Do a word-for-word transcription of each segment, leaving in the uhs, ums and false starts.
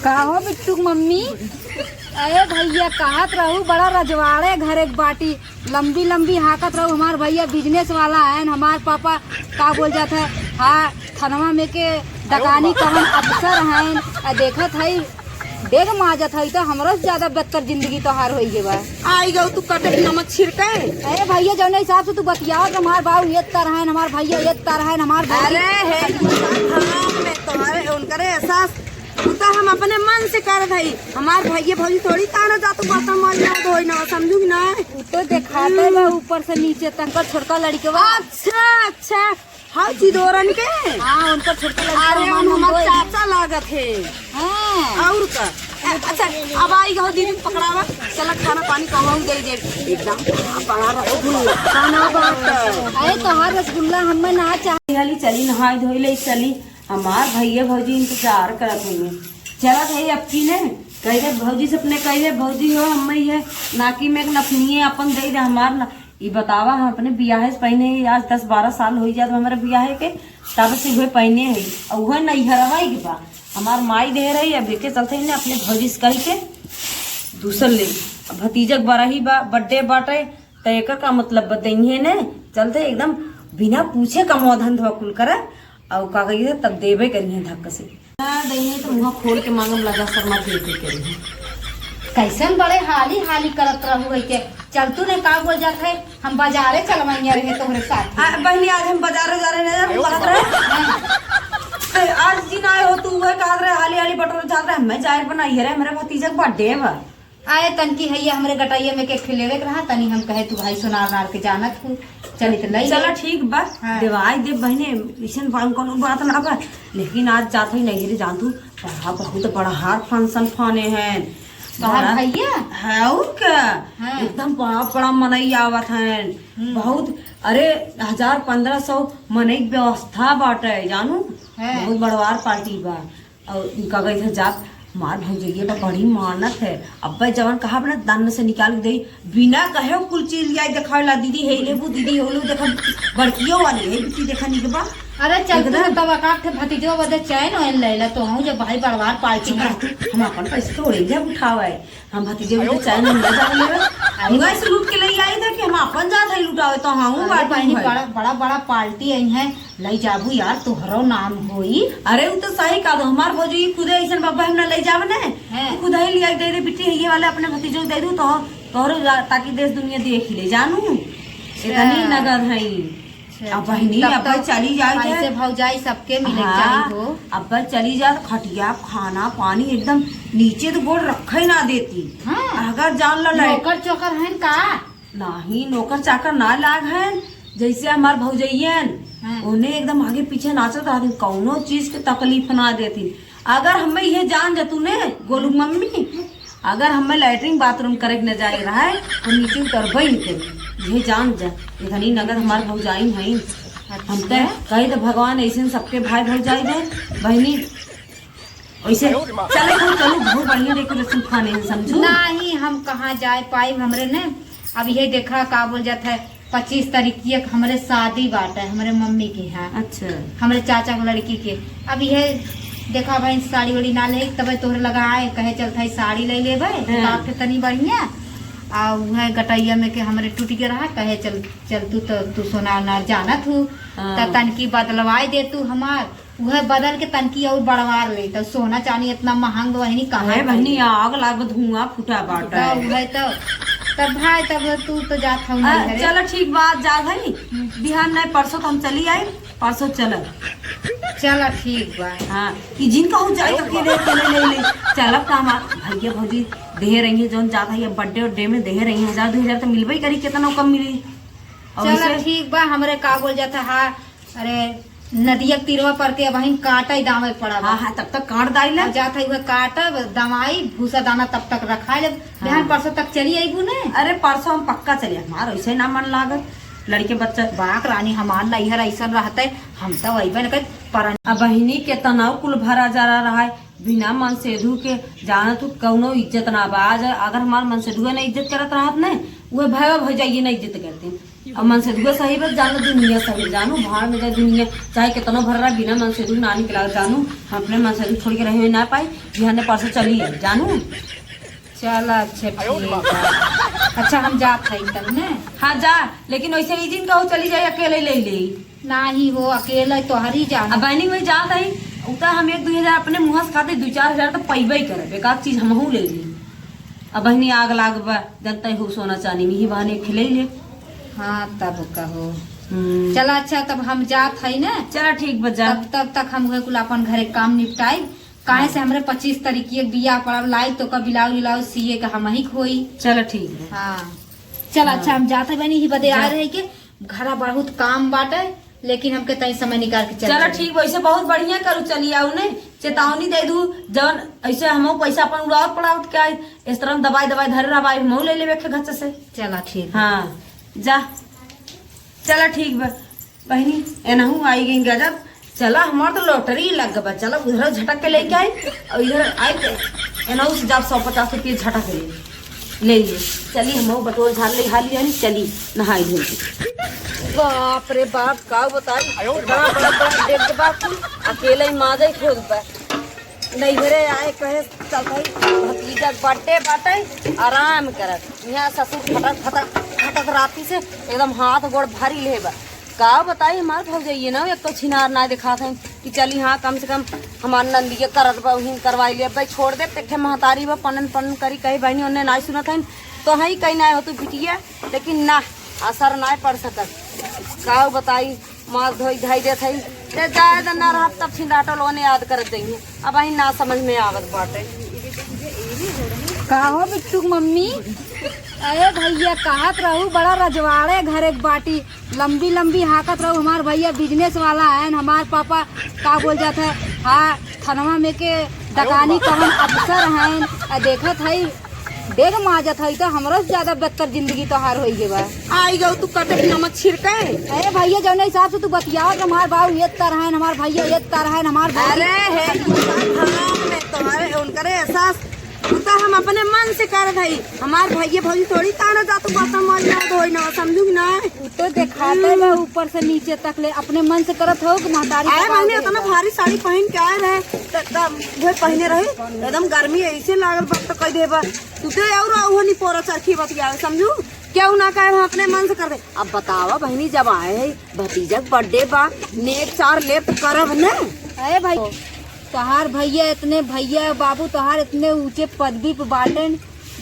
का हो बिट्टू के मम्मी? अरे भैया, कहत रहू बड़ा रजवाड़े घर एक बाटी, लंबी लंबी हाकत रहू। हमार भैया बिजनेस वाला है, हमार पापा का बोल जात है, हाँ, थानवा में के दकानी कवन अफसर हैं। आ देखत है, डेग माजत है तो हमरो से ज्यादा बदतर जिंदगी तोहार होई गे बा। आई गऊ तू कटे नमक छिड़के। अरे भैया, जौने हिसाब से तू बतियावत, हमार बाबू ये तरह है, हमार भैया ये तरह है, हमार भैया अरे हे, हम में तोहरे उनकरे एहसास, उ तो हम अपने मन से करत हई। हमार भैया भौजी थोड़ी ताना जा तू बर्तन माज ना धोई ना, समझू कि ना? उ तो देखाते बा ऊपर से नीचे तक। उनकर छोटका लड़कवा। अच्छा, अच्छा, हाँ, चिदोरन के? हाँ, उनकर छोटका लड़कवा अरे, हमार हम हमार नंदोई। चाचा लागत है। हाँ। और का? अ-, अच्छा, अब आई गो दीदी पकड़ावा, चला खाना पानी कहूँ दे दे। एकदम बड़ा रसगुल्ला खाना बात। अरे, तोहार रसगुल्ला हमें ना चाहे। चली, चली, नहाई धोई ले, चली। हमार भैया भौजी इंतजार करत होइए। चलत है अब की ने, कह दे भौजी से अपने, कह दे, "भौजी हो, हमें ये नाकी में एक नथुनिये अपन दे दे, हमार ना।" ई बतावा, हम अपने बियाहे से पहने ही आज दस बारह साल होई जात हमारे बियाहे के, तब से उहे पहने है। और उहे नैहरवा ही के बा, हमार माई दे रही, अब एके चलते ही ने अपने भौजी से कह के दूसर ले। अब भतीजक बरही बा, बर्थडे बाटे, त एकर का मतलब बा, दइहे ने? चलते एकदम बिना पूछे कमवा धंधवा कुल करे, अउ का कहिए, तब देबे करिहे धक्क से। ना दइहे तो मुँह खोल के मांगम, लजा शर्मा देबे करिहे। कैसन बड़े हाली हाली करत रहू है के? चल तू ने, का बोल जात है, हम बाजारे चलवैया रहे तोहरे साथ। आ, बहनी, आज हम बाजारे जा रहे हैं, हम कहत रहे। हाँ। ते आज दिन आए हो, तू वह कहत रहे, हाली हाली बटोर जात रहे, हमें जाए बनाई है रे, मेरे भतीजा के बर्थडे बा। आए तनकी है ये हमरे गटैया में के एक ठे लेवे के रहा, तनी हम कहे तू भाई सोनार नार के जानत हूँ, चली त लई चला ले। ठीक बा, हाँ। देवाई दे बहने, ऐसन बा-, कोनो बात ना बा, लेकिन आज जात ही नहीं रे जान तू, बड़ा बहुत बड़ा हार फंक्शन फाने हैं। तोहार बड़ा भैया? है और क्या? हाँ। एकदम बड़ा बड़ा मनई आवत हैं। हम्म। बहुत, अरे, हजार पन्द्रह सौ मनई के व्यवस्था बाटे जानू। हाँ। बहुत बड़वार पार्टी बा। और इनका गई थे जात, हमार भौजैया तो बड़ी मानत है। अब्बे जवन कहा अपने दन्न से निकाल के दे, बिना कहे कुल चीज लियाई देखावेला, "दीदी, हे लेबू, दीदी, हो लो, देखा, बड़कियो वाली है, बिट्टी देखा निकबा।" अरे, चल तू एकदम। तब का थे भतीजो बदे चैन वैन ले ला, तो हूँ जब भाई बड़वार पार्टी चुप रह तू, हम अपन पैसे थोड़े जब उठावे, हम भतीजे बदे चैन हम ले जावे लेवे। अरे हुआ से लूट के ले आई था कि हम अपन जात है लुटावे, तो हाँ, अरे बात बहनी, है। बड़ा, बड़ा, बड़ा पार्टी आई है। लई जाबू यार, तोहरो नाम होई। अरे, उ तो सही कहा, हमार भौजी खुदे ऐसन बाबा हम ना लई जावे ने। हैं। तू खुद ही लिया दे दे बिट्टी, ये वाले अपने भतीजो दे दू, तो तोहरो जा-, ताकि देश दुनिया देख ले जानू। अच्छा। इतनी नगद है। अच्छा, अब बहिनी, तब अब तो चली जाए जे। ऐसे भौजाई सबके मिले हाँ, चाहिए हो। अब चली जाए तो खटिया, खाना, पानी एकदम नीचे तो गोड़ रखे ना देती। हाँ। अगर जान लो लाइट नौकर चोकर हैं का? नाही, नौकर चाकर ना लाग है, जैसे हमार भौजैयन, हाँ। उन्हें एकदम आगे पीछे नाचत रहती, कौनो चीज के तकलीफ ना देती। अगर हमें ये जान जतू ने, गोलू मम्मी, अगर हमें लैट्रिन बाथरूम करे के न जाए रहा है, तो नीचे उतरबे नहीं करी। ये जान जा, इतनी नगद हमार भौजाई हैं। हम अच्छा। ते कही तो भगवान ऐसे सबके भाई भौजाई दे, बहनी। वैसे चले हम चलू, बहुत बढ़िया डेकोरेशन खाने हैं, समझू। नहीं, हम कहाँ जाए पाई, हमरे ने अब ये देखा का बोल जात है, पच्चीस तारीख की एक हमरे शादी बाटे, हमरे मम्मी के यहाँ। अच्छा। हमरे चाचा के लड़की के। अब ये देखा भाई, साड़ी वाड़ी ना ले, तबे तोहरे लगा आए, कहे चलत है साड़ी ले लेबे, हाँ। बाप के तनी बढ़िया। आ उहे गटैया में के हमरे टूट के रहा, कहे चल, चल तू तो, तू सोनार नार जानत हूँ, हाँ। त तनकी बदलवाए दे तू हमार। उहे बदल के तनकी और बढ़वार ले, तो सोना चांदी इतना महंग बहिनी कहाँ अरे बहिनी, पाई? आग लाग धुआं फूटा बाटे। तो उहे तो, तब भाई, तब तू तो जात हऊ आ, नहीं घरे। चलो ठीक बात, जात हई। हम्म। बिहान नहीं, परसों तो हम चली आई, परसों चलब। चला ठीक बा। हाँ, ई जिन कहूँ जाए तो अकेले, अकेले ले ले। चलब तो हमार भैया भौजी देहे रही है, जौन जात है ये बर्थडे उड्डे में देहे रही है, हजार दो हजार तो मिलबे करी, कितना कम मिली। और चला उसे ठीक बा, हमरे का बोल जाता है, अरे, नदिया के तीरवा पर के अबहिन काटे दावे के पड़ा बा। हाँ, हाँ, तब तक काट दाई ले। अब जात है उहे काटब, दवाई, भूसा दाना तब तक रखा लेब। हाँ। बिहान परसों तक चली अइबू ने? अरे, परसों हम पक्का चली, हमार वैसे ना मन लागत, लड़के बच्चा। बाक रानी, हमार नैहर ऐसन रहते, हम तो अइबे न करत, पर अब बहिनी के तनाव कुल भरा जरा रहा है, बिना मनसेधु के जानत हूँ कौनो इज्जत ना बा। आज अगर हमार मनसेधुए ना इज्जत करत रहत ने, उहे भैया भौजाइये ना इज्जत करते। अब मनसेधुआ सही बा, जानो दुनिया सही बा, जानू भाड़ में जाए दुनिया, चाहे कितनो भर रहा, बिना मनसेधु ना निकला, जानू हम अपने मनसेधु छोड़ के रहे ना पाई, बिहाने परसों चली है, जानू। चला, अच्छा, ठीक बा। अच्छा, हम जात हई तब ने। हाँ, जा, लेकिन वैसे ई दिन कहूँ चली जाए, अकेले ले ले। नाही हो, अकेले तोहरी जाना। अब बहनी वही जात हई, उ त हम एक दुई हजार अपने मुँह से खाते, दुई चार हजार त पइबे ही करब, एक आध चीज हमहू ले ली। अब बहनी आग लाग बा, जनता हो सोना चानी में ही बहाने खिले ले। हाँ, तब कहो। हम्म। चला, अच्छा, तब हम जात हई ना। चला, ठीक बा, जा। तब, तब तक हम उहे कुल अपन घरे काम निपटाई। काहे से हमरे पच्चीस तारीख के बियाह पड़ल, लाई तो का ब्लाउज उलाउज सिए के हम ही खोई। चला, ठीक बा। हाँ। चल, हाँ। अच्छा, हम जाते बनी ही बदे आ जा। रहे के घरा बहुत काम बाटे, लेकिन हमके तई समय निकाल के चल चला, जाए। ठीक बा, वैसे बहुत बढ़िया करू, चली आऊ ने, चेतावनी दे दू, जौन ऐसे हमहू पैसा अपन उड़ावत पड़ावत के आई, इस तरह दबाई दबाई धरे रहबाई, हमहू ले लेबे के घर से। चला, ठीक बा। हाँ, जा, चला, ठीक बा। बहिनी, एनहू आई गई गजब। चला, हमार तो लॉटरी लग बा। चला, उधर झटक के लेके आई और इधर आई के एनहू से जब सौ पचास रुपये झटक ले, ले ले। चली, हम बटोर झाड़ ले हाली हाली, चली नहाई धोई के। बाप रे बाप, का बताई, इतना बड़ा बड़ा डेग बा कुल, अकेले ही माजे खोद बा। नैहरे आए कहे, "चल भाई, भतीजा के बर्थडे बाटे, आराम करत।" यहाँ ससुर फटक, फटक, फटक राती से एकदम हाथ गोड़ भारी ले बा। का बताई, हमार भौजाइये ना, एक तो छिनार ना दिखात है कि चली, हाँ, कम से कम हमार नंदिये करत बा, उहिन करवाई ले। अब भाई, छोड़ दे, तेखे महतारी बा, पनन, पनन करी, कही बहनी, ओन्ने ना सुनत है, तो हाँ, कहीं ना हो तू बिटिया, लेकिन ना, असर ना पड़ सकत। का बताई, मार धोई धाई देत हई। ते जाए द ना रहत तब छिंदाटो लोगन याद करत जइहें। अब अही ना समझ में आवत बाटे। का हो बिट्टू के मम्मी? अरे भैया कहत रहू बड़ा रजवाड़े घर एक बाटी लंबी लंबी हाकत रहू। हमार भैया बिजनेस वाला है, हमार पापा का बोल जात है, हाँ, थानवा में के डकानी कवन अफसर हैं। आ देखत हई डेग माजत हई, त हमरो से ज्यादा बदतर जिंदगी तोहार होई गे बा। आई गऊ तू कटे की नमक छिड़के। अरे भैया, जौने हिसाब से तू बतियावत, हमार बाबू ये तर है, हमार भैया ये तर है, हमार भैया अरे हे, तू का धाम में तोहरे उनकरे एहसास, तू तो हम अपने मन से करत हई। हमार भैया भौजी थोड़ी ताना जा तू बर्तन माज ना धोई ना, समझू कि ना? उ तो देखाते बा ऊपर से नीचे तक ले, अपने मन से करत हो कि महतारी अरे के मम्मी, बात इतना है। भारी साड़ी पहन के आए रहे, त, त, उहे पहने रही, एकदम गर्मी ऐसे लागल बा, त कह देबा, तू तो और उहो नहीं पोरा चरखी बतियावे, समझू? केहू ना कहे, हम अपने मन से कर दे। अब बतावा बहनी, जब आए है भतीजा के बर्थडे बा, नेक चार लेप करब ने। अरे भाई, तोहार भैया इतने, भैया बाबू तोहार इतने ऊंचे पदवी पे बाटेन,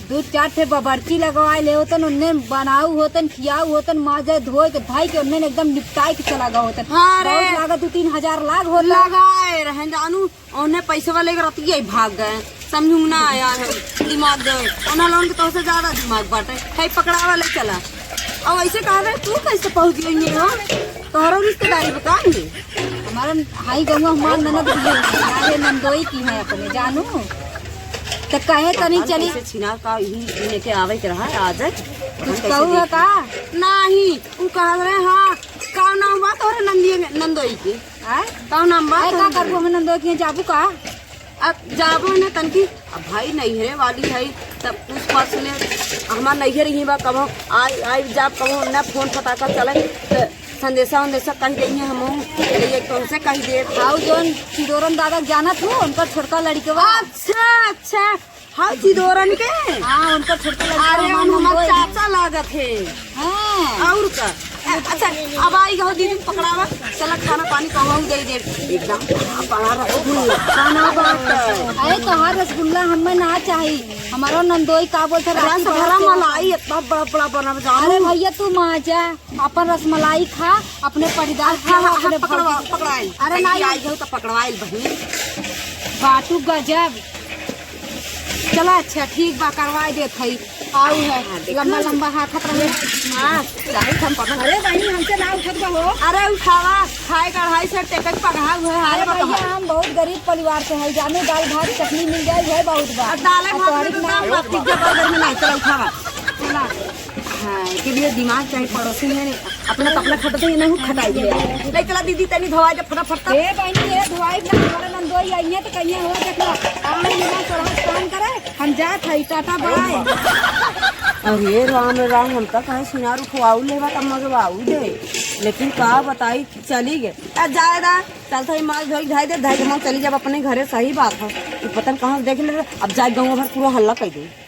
दो चार ठे बबरची लगवाए ले होतन, उन्ने बनाऊ होतन, खियाऊ होतन, माजे धोए के धाई के उन्ने एकदम निपटाए के चला गए होतन। हाँ रे। बहुत लागत दो तीन हजार लाग होतन। लगाए रहे जानू, उन्ने पैसवा लेके रतिया ही भाग गए, समझू ना आया है, दिमाग गए, उन्हें लोन के तोहसे ज्यादा दिमाग बाटे, है पकड़ावा ले चला। और ऐसे कहा रहे, तू कैसे पहुंच गई है हो? तोहरो रिश्तेदारी बता नहीं। हमारा हाई गंगा हमार ननद भी है, हमारे नंदोई की है अपने, जानू। तो कहे तनी पता नहीं चली। कैसे छिनार का ही लेके आवे के रहा है, आ जाए। कुछ कहू है का? नहीं, उ कहा रहे, हाँ, का नाम बा तोहरे नंदिये में, नंदोई के? आय? का नाम बा आय, का तोहरे? करबो हमें नंदोई के जाबू का? अब जाबो न तनकी, अब भाई नैहरे वाली है, तब उस पास में हमार नैहर ही बा, कबो आई, आई जाब, कबो न फोन फटाका चले, त संदेशा उंदेशा कह देइहे, हमहू ये तुमसे कह दे। हाउ जौन चिदोरन दादा के जानत हो, उनकर छोटका लड़कवा। अच्छा, अच्छा, हाउ चिदोरन के? हाँ, उनकर छोटका लड़कवा अरे, हमार उन हमार नंदोई। चाचा लागत है। हाँ। और का? ए, अच्छा, अब आई गो दीदी पकड़ावा, चला खाना पानी कहूँ दे दे। एकदम बड़ा रसगुल्ला, का ना बात है? अरे तोहार रसगुल्ला हमें ना चाही, हमारो नंदोई का बोलते राती रसभरा बड़ा मलाई इतना बड़ा बड़ा बना जानू। अरे भैया तू माजा, अपन रसमलाई खा, अपने परिवार हाँ, खा, हाँ, अपने हाँ, पकड़वा, भौजी। पकड़ाई। अरे पहले नहीं। आई जाओ तो पकड़वाई बहिनी। बाटू गजब। चला अच्छा ठीक बा, करवाई देत हई। आऊ है, हाँ, देखा? लंबा लंबा हाथ रहे। हाँ, चाहे हम पकड़। अरे बहिनी, हमसे ना उठत बा हो। अरे उठावा, खाए का अढ़ाई सौ टेकट पगहा हुआ है, अरे हाल भैया, बताओ। हम बहुत गरीब परिवार से है, जाने दाल भात चटनी मिल जाए, वह बहुत बा। और दाल अब भात तोहरी में तो ना दाल भात पिज्जा बर्गर में नहीं, चला उठावा। चला। हाँ, के लिए दिमाग चाहे पड़ोसी में अपना तो अपना खटते ही नहीं खटाई दे। नहीं चला दीदी, तनी धोवा जब फटाफट तब। ए बहिनी, ए धोवाई ना, हमारा नंदो कोई आइए तो कहिए, "हो देखो, काम निमन से रहो, काम करे, हम जात हई, टाटा बाय।" अरे राम रे राम, हम तो कहे सिनार उठवाऊ लेबा तब मजवाऊ दे, लेकिन का बताई, चली गए। आ जाए दा, चलत हई माल धोई धाई दे, धाई के हम चली जाब अपने घरे, सही बात है। ई पता न कहाँ से देख ले, अब जाए गाँव भर पूरा हल्ला कर दे।